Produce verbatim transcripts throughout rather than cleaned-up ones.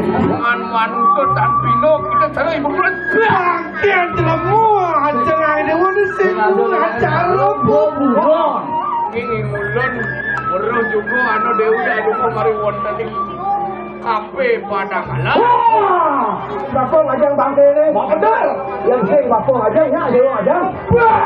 Dengan manut tan pino kita cerai berbulan. Bangkit lemu, acara ini mana sih? Acara bubuhan. Ini mulon, weruh juga anu Dewi anu mari wonten ing kafe Padang Alam. Wah, Bapong aja bangkit ini. Betul. Yang sing Bapong aja ya, Dewi aja. Wah.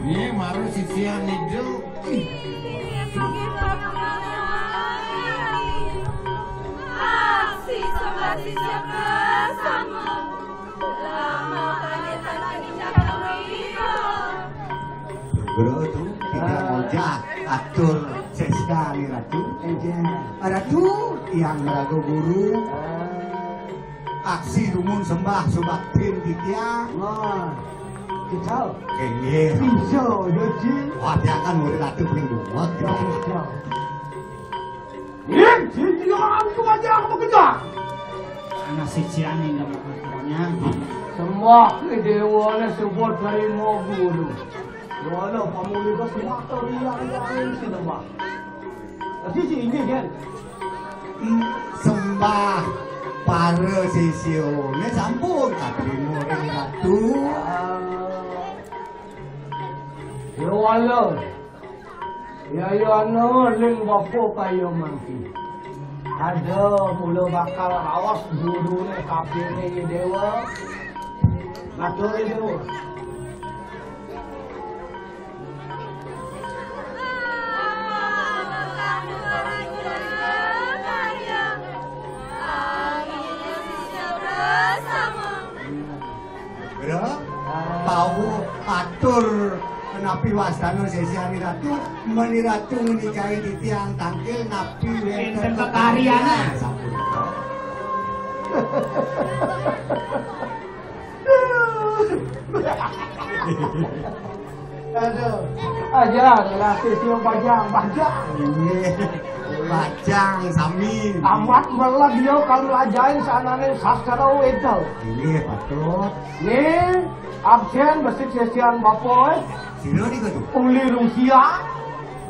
Ini baru sisian itu. Guru tu, kita ngojak atur sesda ni Ratu. Ejen. Ratu yang ragu guru. Aksi dumun sembah subaktin titiang. Wah, kicau. Kenggir. Ijo, yo, Ji. Wah, tiang kan murid Ratu paling dumet. Yo, kicau. Yen sitian tu aja aku kejar. Anak sisian ini nggak mau katanya. Sembah ke dewa le sebut dari mau guru. Wala pamuli ke semua teriak-teriak sini, Mbah. Tapi si ini kan. Hmm, sembah para sisione sampun katrima ring Ratu. Ah. Ya wala. Yayana ling bapa kaya mangki. Ada mula bakal raos gurune kapine Dewa. Matur Dewa. Bro, tau atur kenapi wastana sesihane Ratu, meni Ratu ngenikahi titiang tangkil napi wenten kekaryanan. Sampun. Aduh. Aja, lasih siung bajang, bajang. Inggih. Bajang sami. Amat meleg dia kalau ajain sanane sastra Weda. Inggih, patut. Nih, absen besik sesian bapak, eh. Sira nika tu? Uli Rusia.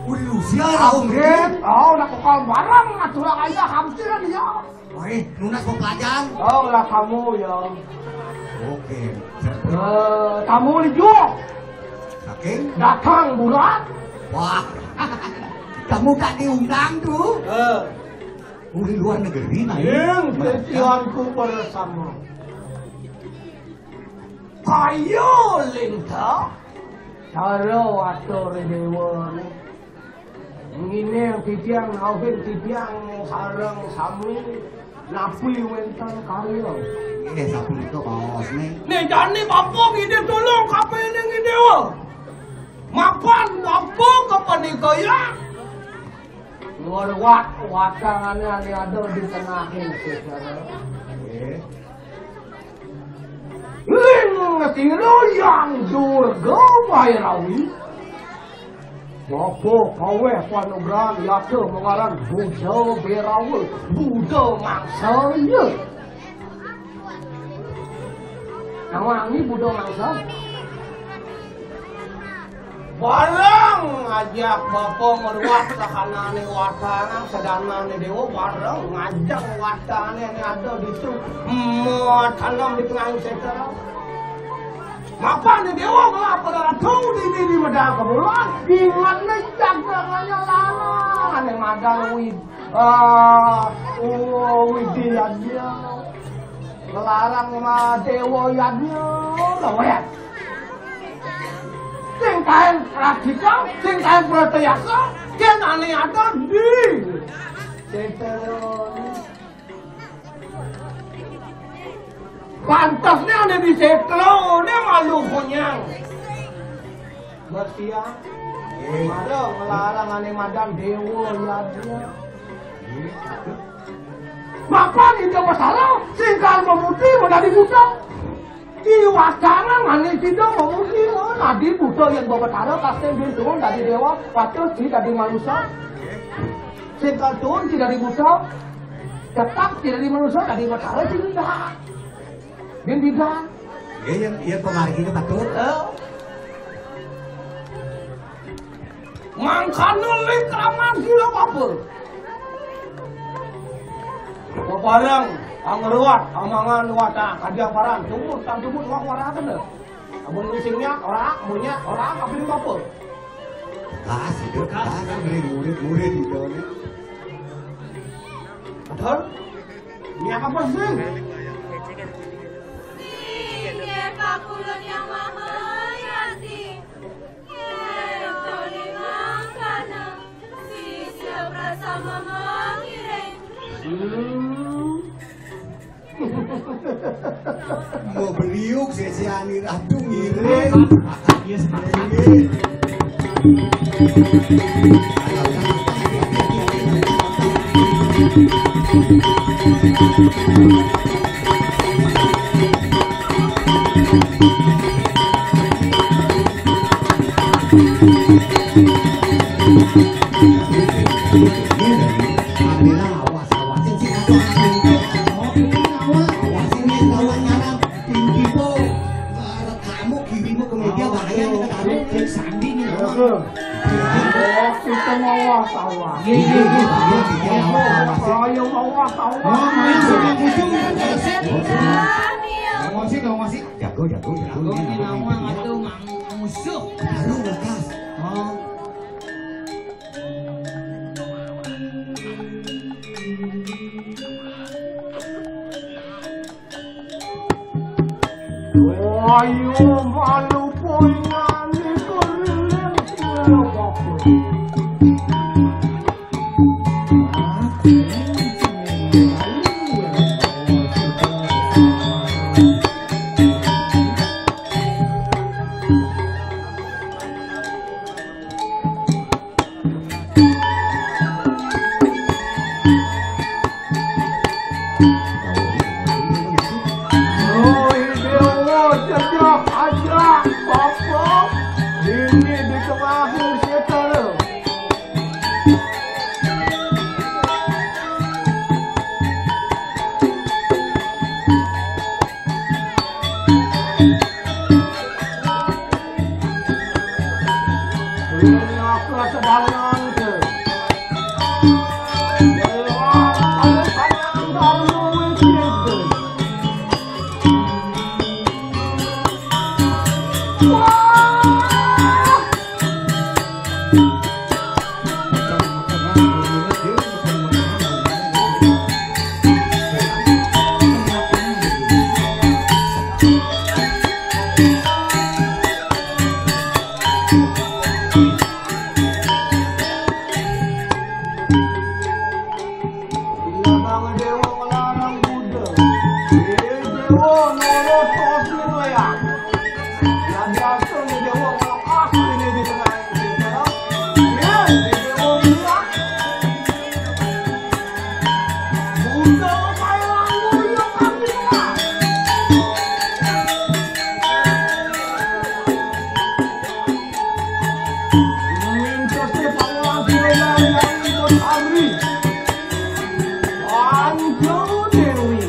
Uli Rusia, Absen. Oh, nak kokal barang, aturan aja hampir dia. Woi, nunas pelajaran. Oh, lah kamu ya. Oke. Eh, tamu lijo. Saking? Datang bulan. Wah. Kamu tak diundang tuh. Eh. Uli luar negeri nah. Yang sesianku bersama. Kayo linta. Cara atur dewa ni. Ngene titiang nauhin titiang sareng sami napi wenten karya. Nggih, sapunika baos ning. Nek jane bapa ngidih tulung kapening dewa. Mapan bapa kepanikaya. Ngorwat watangane ane ada di tengahing sesana. Nggih. Ling sira yang Durga Bairawi. Bapa kaweh panugrahan yata mengaran Buda Berawa, Buda Mangsa, ya. Nawangi Buda Mangsa. Bareng ngajak bapa ngruwah sakanane watana, sedanane dewa, bareng ngajak watane ane ada ditu, matanem di tengahing setra. Mapane dewa ngelah pada ratu dini di medal kebulan, ingatne jagangane larang, ane madal wid-, ah, oh, Widya. Larang ma déwa yadnya, lawet. Sing kaén radika, sing kaén pratayasa, kén ané ada di. Sétra. Pantesné ané di sétra, né malu konyang. Bersiap. Ada ngelarang ané madan déwa yadnya. Mapan Ida Batara, sing kaén mamuti menadi buta. Iwakana manis sida mamuti, oh, nadi buta yén Batara kasih bin turun dadi déwa, wates di dadi manusa. Sing kaén turun di dadi buta, tetap di dadi manusa, dadi Batara sing indah. Bin bidang. Iya, iya, iya, pamargi itu patut. Eh. Mangkana ling kraman sira kabur. Bebareng, angruat, amangan, wata, kadiaparan, tumut, tang tumut, wak waraken. Amun sing nyak, ora, amun nyak, ora, kabin kabur. Lah, sida, lah, kan beri murid-murid itu, nih. Betul? Nyak apa sih? Inggih, Pakulun Yang Maha Yati. Yén tolih mangkana, sisya prasama mangiring. Hmm. Mau beriuk, sesi Ani Ratu ngiring. Iya, sepakat. Ngiring. Kita mawah sawah. Iya, iya, iya, iya. Ayo mawah sawah. Oh, main sama kucing. Ngawasi, ngawasi. Jago, jago, jago. Jago, ini nama atuh mang musuh. Baru lekas. Oh. Ayo malu poingan iku riling suara waktu. Roy Dewa jejak ajak papa. Ini di tengah setel. Iya, Bang Dewa ngelarang kuda. Iya, Dewa nurut kopi lo ya. Ya, biasa nih Dewa ngelepas ini di tengah ini, ya. Iya, Dewa bilang. Kuda kayak lalu, ya, kan, ya. Mintosé Pangeran Sinuman yang ikut Amri. Panca Dewi.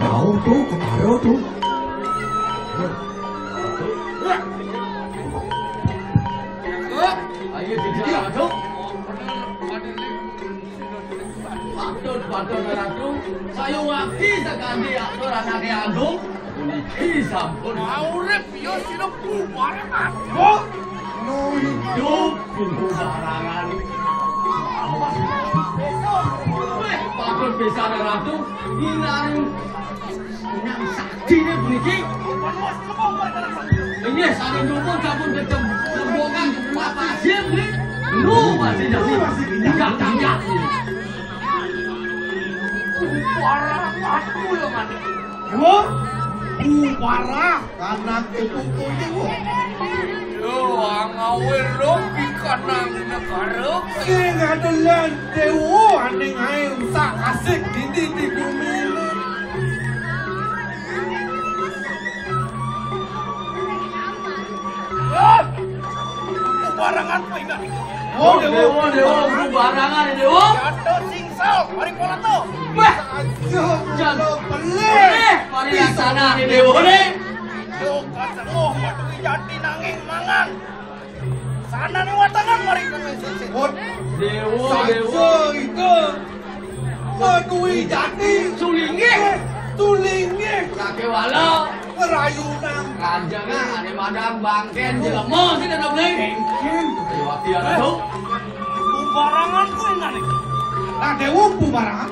Mau tuh, ketaro tuh. Ayo, tidak ada. Patut, patut, Ratu. Saya wakil sekali atur anaknya Agung. Puniki sampun. Urip ya sira bubarangan. Nuju bubarangan. Weh, patut pisan, Ratu. Inang, inang sakti ne puniki. Ini saling dukung sampun kecem-, cembokan, Pak Hasyim, nih. Lu masih jadi. Enggak, enggak. Bubarangan aku ya, Mas. Yo, bubarangan. Kanake putu iki, wo. Yo, angawe ro pikanang negara. Sing adelan dewa aning ae rusak asik dindi di bumi ini. Wah! Bubarangan apa ini? Oh, dewa, dewa, bubarangan, dewa. Jatuh singsal, mari pola to. Wah! Aduh, jan lo pelih. Pelih, mari laksana nih, dewa, nih. Yo, kasemuh, Pak Dwi Jati nanging mangan. Sanane watangan mari kena sisik. Dewa, dewa. Saja itu. Pak Dwi Jati. Sulinggih. Sulinggih. Kake wala. Ngerayunan. Kanjeng, ane madang bangken jelema sing ana mriki. Bangken. Ayo, ati ana, Dok. Bubarangan kuwi ngene. Nah, dewa bubarangan.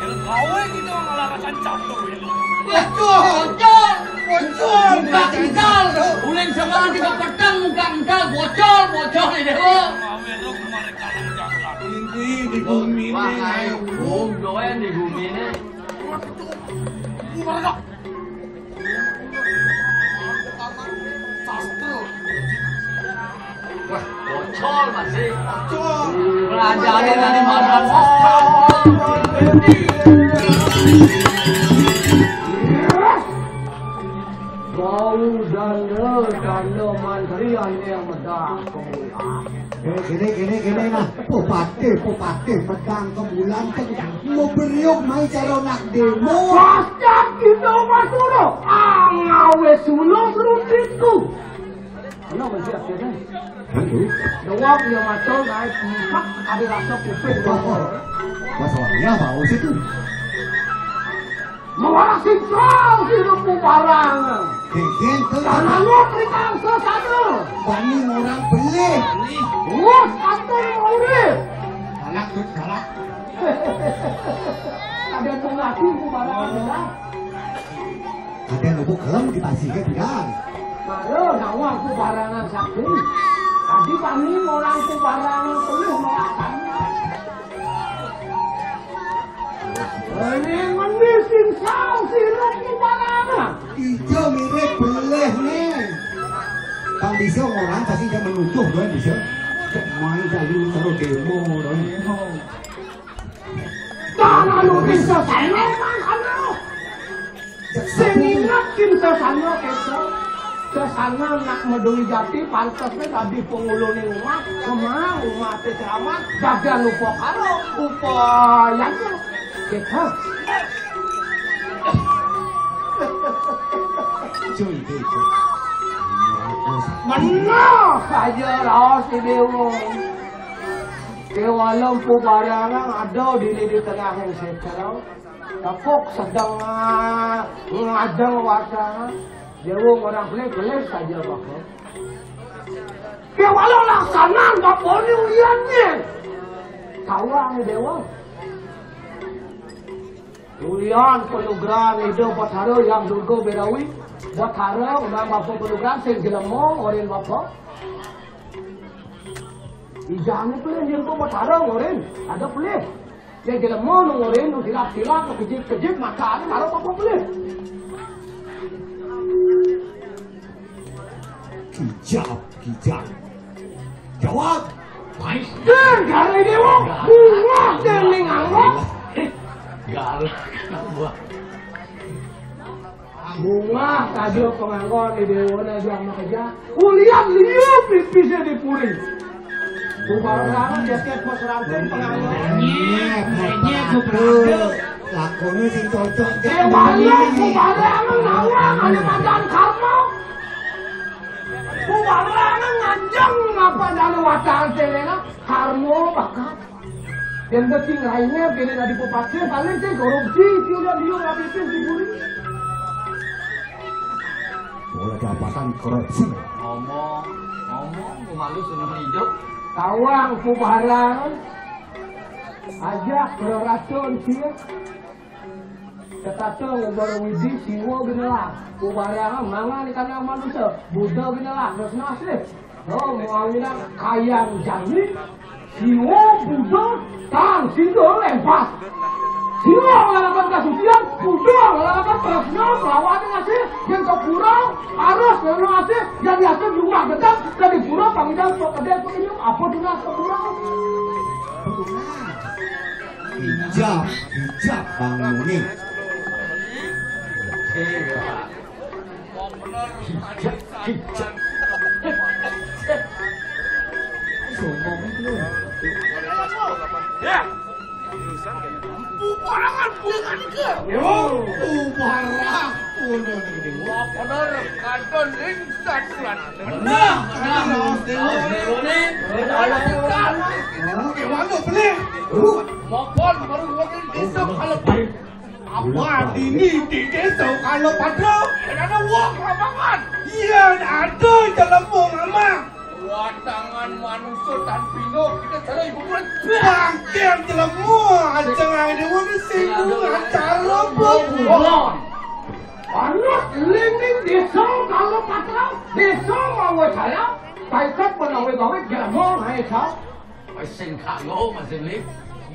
Gawe kita ngalarakan catur ya. Bocor, bocor, bocor. Muka kental. Ulin sebelah tiga petang, muka kental, bocor, bocor ini, Dok. Gawe lu kemarin kalah jalan. Ini di bumi ini. Wah, ayo, um, doain di bumi ini. Waduh, gimana, Dok? Wah, bocor masih. Belajarin dari mana? Bau dana, dana mantri ane yang medah kemuliaan. Eh, kene, kene, kene, nah. Pupati, pupati, pedang kebulan, cek. Mau beriuk, mai cara nak demo. Pasti kita masuk, ah, ngawe sulung serunditku. Ana masih akeh, kan? Aduh. Dewek ya macul naik empat kali rasa kuping. Wah, wah. Wah, Ya, bau situ. Mawara sing kau hidup ku barang. Degen tu. Tanahnya perikang sesana. Bani orang beli. Wah, kata orang. Galak tu, galak. Ada pengaku ku barang. Ada lubuk kelem di pasi ke tidak? Mara nawang ku barangan sakti. Tadi bani orang ku barangan penuh melaksana. Ini meni sing sau sirup ku barangan. Ijo mirip beleh ni. Bang bisa orang pasti dia menuduh kan bisa. Cek main tadi taruh demo orang. Tanah lu bisa saya kan anu. Sing inget cinta sana kita. Sesana nak medui jati pantes wis dadi pengulune umat, kemang umat ceramah, jaga lupa karo upayanya. Kita. Cuy, cuy, cuy. Menah saja raos di dewa. Dewa lempu barangan ada di, di tengah yang sekarang. Tepuk sedang, ah, ngajeng wacana. Dewa orang pelik-pelik saja, Bapak. Kewala laksanan Bapak ni uliannya. Tawang, Dewa. Ulian penugrahan Ida Batara yang Durga Berawi. Batara, undang Bapak penugrahan, sing jelema, orin Bapak. Ijane pelik, Durga Batara, orin. Ada pelik. Sing jelema nu ngorin, nu silap-silap, nu kejip-kejip, matane karo apa boleh. Kijap, kijap. Jawab. Master, gare dewa, bunga dening anggo. Galak, galak. Bungah kaja panganggon di dewana jam kerja. Ulian liu pipisnya di puri. Bubarangan jaket pos ranting panganggon. Nyek, nyek, bubarangan. Lakonnya sing cocok. Dewanya bubarangan nawang ada madan karma. Bubarangan nganjeng apa dana wadah selena karma bakat. Yang penting lainnya pilih dari bupati paling sih korupsi, dia liur habis itu dibully. Boleh dapatan korupsi. Ngomong, ngomong, malu seneng hidup. Tawang ku barang. Ajak beracun sih. Ketata ngubah widi siwa genelah. Ku barang mangan ikan yang manusia. Buddha genelah. Terus nasib. Oh, mau bilang kayang jani. Siwa Buddha tang sindur lempas. Siwa ngalakan kasucian, Buddha ngalakan prasna, bahwa ada ngasih, yang ke pura, harus yang ngasih, yang diatur di rumah gedang, dan di pura panggil pekerja pekerja, apa tunas ke pura? Hijab, hijab bangunin. Sombong itu. Ya. Bubarangan, bubarangan ke. Yo, bubarangan. Bener, kadon ring satuan. Bener, bener. Oke, mana boleh? Mapan baru ngomong besok kalau baik. Apa dini di desa kalau pada ada wong lapangan? Iya, ada jelema mama. Watangan manusia tan pino kita cara ibu murid. Bangkir jelema aja ngai dewa ni sing acara apa? Anak linding desa kalau pada desa mau saya, paikat menawi gawe jelema hai kau. Wis sing kanggo Mas Lim.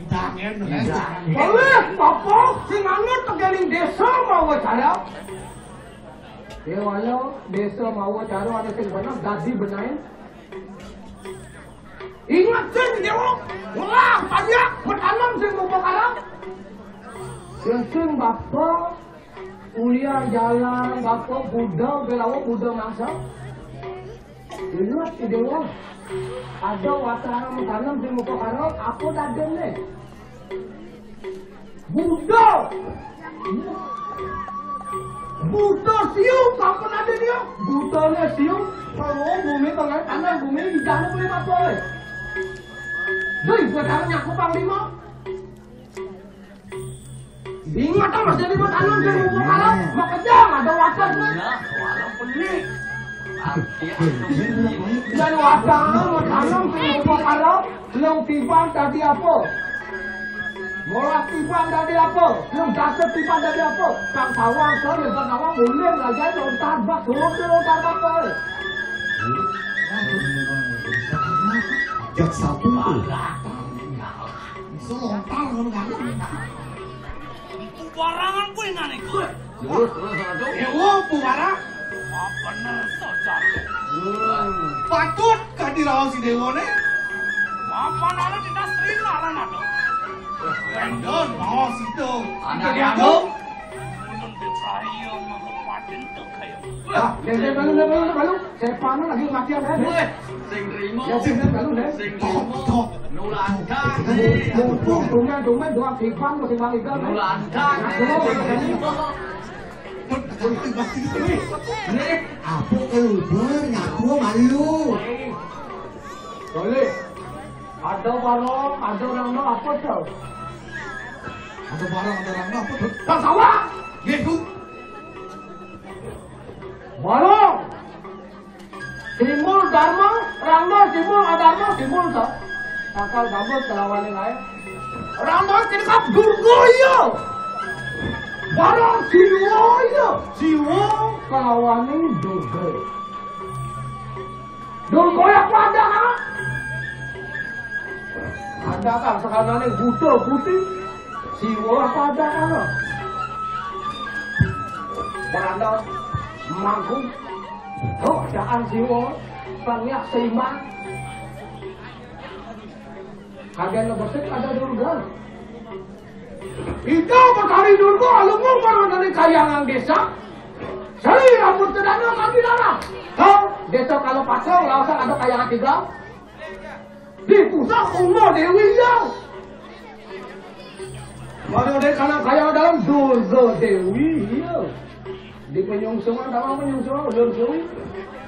Tangen. Wis, Bapak, sing anu tegeling desa mawa cara. Dewa lo, desa mawa cara ada sing bener, dadi benain. Ingat sing dewa, wah, banyak bertanam sing mau karang. Sing Bapak, kuliah jalan, Bapak, Buddha, belawa Buddha mangsa. Ingat si dewa, ada wataran tanam di muka karo, apa dadene? Buddha. Buddha siu, apa dadene? Buddhane siu, kalau bumi tengah tanah bumi di dalam lima boleh. Doi, gue tanah nyaku panglima. Ingat kan, masih lima tahun ke rumah kalau makanya ada wadah kan. Ya, soalnya pelik. Jadi wadah mau tanam ke rumah kalau belum tiba tadi apa? Molah tiba tadi apa? Belum dasar tiba tadi apa? Kang Tawang, saya Kang Tawang boleh ngajar lontar bak, lontar bak, lontar bak. Jak sapu. Selontar kalau nggak ada. Itu barangan gue nane gue. Terus, terus, aduh. Dewa Buwara. Apa bener saja? Patut kadi raos si Dewa ne? Apa nara di dastri nara nado? Endon raos itu. Ada yang dong. Munun di kayu mengkepatin tuh kayu. Ah, dia, dia, malu, dia, malu, dia, malu. Sepan lagi mati ada. Weh, sing trimo. Ya, sing malu, deh. Sing trimo. Nulankan. Mumpung, tumben, tumben, dua kipan, masih bang Igal, deh. Nulankan. Nah, dulu, sing trimo. Nih, apa keluar, ngaku malu. Boleh. Ada barang, ada orang nak apa tau? Ada barang, ada orang nak apa tau? Tak salah. Gitu. Barang. Timbul Dharma, Rangda, Timbul Adharma, Timbul ta. Takal gabut kelawan yang lain. Rangda tingkap Durga iya. Barang Siwa iya. Siwa kelawan Durga. Durga yang pada ha? Ada kan sekarang ini buta putih. Siwa pada kan? Baranda mangkuk. Oh, daan Siwa, banyak seimbang. Kagen lebesik ada Durga. Ida Betari Durga, alumung baru dari kayangan desa. Sari rambut kedana kaki darah. Kau, desa kalau pasang, langsung ada kayangan tiga. Di pusat Uma Dewi ya. Baru dari kanan kayangan dalam Durga Dewi ya. Di penyungsungan, dalam penyungsungan, ulun suwi.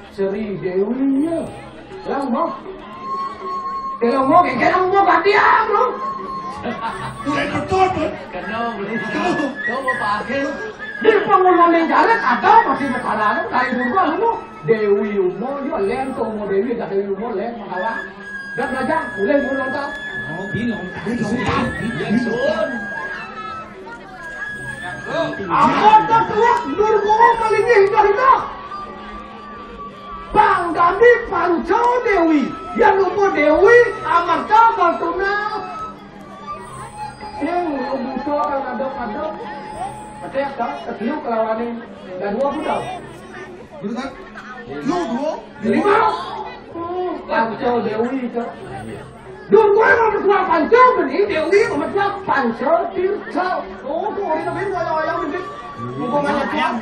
Seri Dewi ya. Lah, mau. Kalau mau, kayak mau ganti ya, bro. Betul, betul. Kenal, bro. Coba pakai. Di penghulu yang jalan, ada masih masalah, ada dari dulu, lu. Dewi Uma, ya, lain tu Uma Dewi, ada Dewi Uma, lain masalah. Dah belajar, boleh mau nonton. Oh, bingung. Bingung. Bingung. Apa tak kuat Durga paling indah-indah? Bang Dani Panca Dewi, yang lupa Dewi, Amarta Fortuna. Sing lupa kan ada-ada. Ada yang tak ketiup kelawanin. Dan dua budak. Betul kan? Lu dua. Lima. Panca Dewi itu. Durga memetua Panca Dewi, Dewi memetua Panca Tirta. Oh, tu orang lebih wayang-wayang lebih. Hubungannya tuan.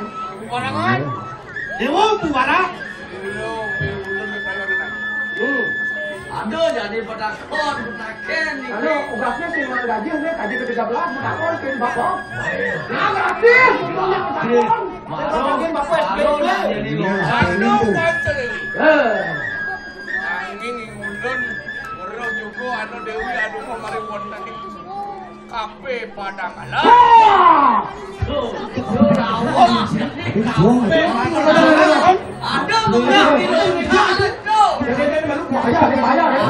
Orang lain. Dewa Buwara. Hmm. Ada jadi pada kon, pada ken ni. Anu, ugasnya si Mang Gajih ni, kaji ketiga belas, pada kon, ken bapa. Nah, gratis, untungnya pada kon. Pada kon, bapa, S B B. Ada Panca Dewi. Eh. Angin ngundun, weruh juga anu Dewi, aduh, mau mari wonten. Kape padang alam. Ada beberapa. Bahaya, bahaya, ya.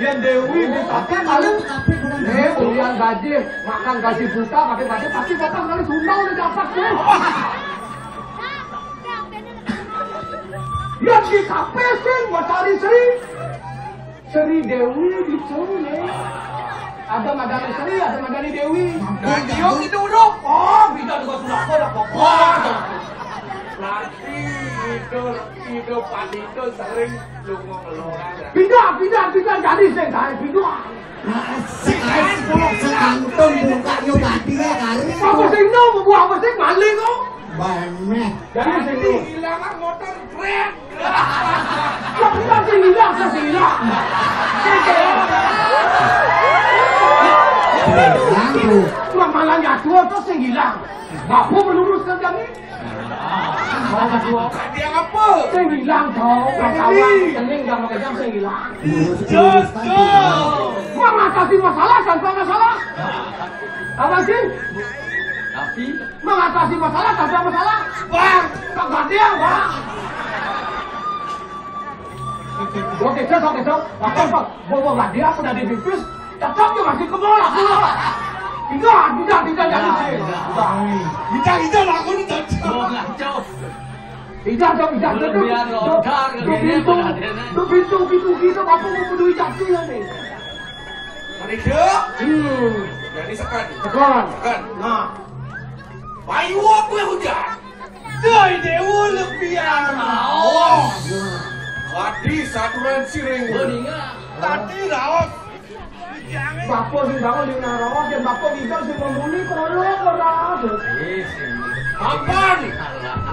Yang Dewi di tapi malu. Eh, ulian gaji, makan gaji buta, pakai gaji pasti datang dari Sunda udah dapat tuh. Yang di kafe sih, Batari Sri. Seri Dewi gitu ya. Ada Madani Seri, ada Madani Dewi. Dan dia itu udah, oh, beda juga sudah apa, dah apa. Nanti itu, itu Pak Dito sering lu mau ngeluaran. Pindah, pindah, pindah, jadi saya tarik pindah. Asik, asik, pulang sekantong buka yo tadi ya kali. Apa sih no, buah apa sih maling kok? Banyak. Jadi sini. Hilang motor, keren. Kok kita sing ilang, sing ilang. Ilang tuh. Cuma malah nyatu atau sing ilang. Bapak melurus kerja nih. Dia apa? Sing ilang tau. Kawan, kening gak pakai jam sing ilang. Lurus, lurus, lurus. Gua ngatasi masalah tanpa masalah. Apa sih? Tapi mengatasi masalah tanpa masalah. Bang, tak gantian, Bang. Oke, cok, oke, cok. Apa, Bang? Bawa gantian, udah dipipis. Tetap dia masih ke bola, bola. Tidak, tidak, tidak, tidak. Tidak, tidak, aku ini cocok. Bola, cok. Tidak, tidak, tidak, tidak. Biar lontar, tuh, kayaknya pintu, pada dia, nah. Tuh, pintu, pintu kita, Bapak mau peduli jatuh ya, nih. Mari, Dok. Hmm. Jadi sekan. Sekan. Sekan. Nah. Bayu apa hujan? Doi Dewa lebihan. Oh. Hati saturan siring. Tadi raos. Bapa sing bangun di Narawa, dan bapa kita sing membuli, kalau ora. Mapan.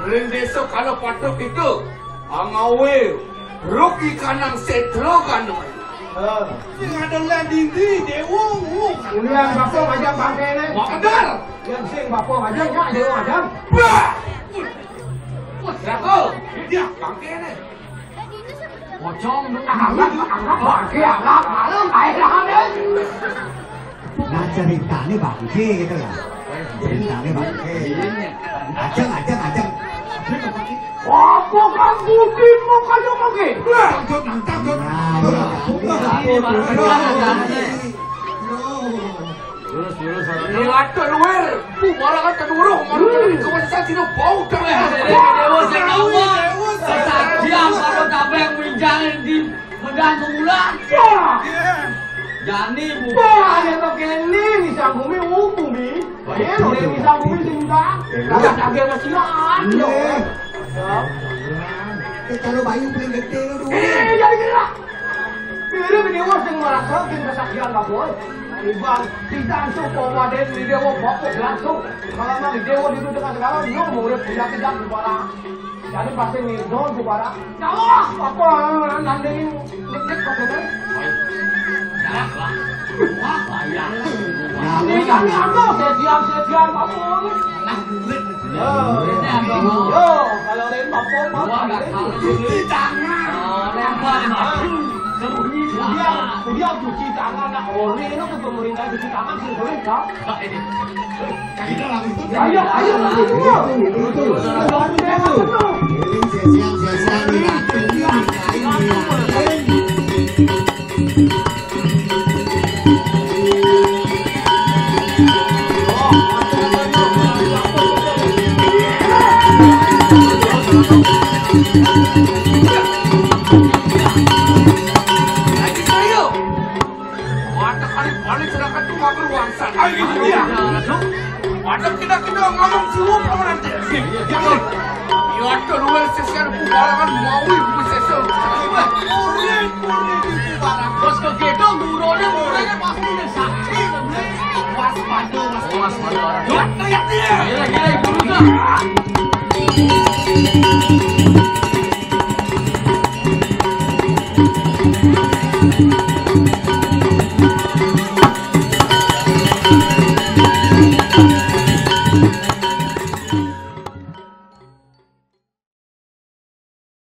Ring desa kalau patok itu. Angawe. Ruki kanang setro kanang. Sing ada lah dindi, Dewa. Ulian bapa ngajak bangke ne. Mak kedal. Yang sing bapa ngajak, ya, Dewa ngajak. Bah. Wah, siapa? Dia bangke ne. Pocong lu. Anggap, anggap bangke, anggap. Malu, kayak lah, deh. Nah, ceritane bangke gitu lah. Ceritane bangke. Ajeng, ajeng, ajeng. Apa kan bukti mau kayak bangke? Tangkap, tangkap, tangkap. Nah, iya. Lurus, lurus, lurus. Liwat luwer. Ku malah kan keduruh, malah kan kawasan sino bau dah. Dewa sing awal. Sajian karo kabeh winjang di medan kemulan. Wah. Jani bu. Wah, ya to kene nih sanggumi ubu mi. Ya lo nih sanggumi sing tak. Lah kagak masihan. Iya. Ya. Kita lo bayu paling gede lo dulu. Eh, jadi gila. Kira dewa sing marasa sing kesaksian, Pak Boy. Iban, kita langsung bawa deh di dewa bapak langsung. Kalau nang dewa di tengah segala, yo murid tidak tidak di para. Jadi pasti nih don di para. Ya Allah, apa nandingin dik-dik pakai deh. Ini kan ada sedian-sedian, Pak Boy. Yo, kalau lain apa, apa? Cuci tangan. Oh, lempar, Pak. Dia, dia cuci tangan, nak oleh itu ke pemerintah cuci tangan, sih, boleh, Kak? Ayo, ayo, ayo. Itu, itu, itu. Baru dia masuk. Ini sesian, sesian, ini. Ayo, saya. Wadah kali balik sedangkan tuh makan wangsan. Ayo, gitu dia. Wadah kita, kita ngomong suruh apa nanti? Jangan. Ya, ada luar sesian kubarangan mau ibu sesel. Kurit, kurit di kubarang. Bos ke gedong, buronnya, buronnya pasti udah sakit. Waspada, waspada. Waspada. Ya, lihat dia.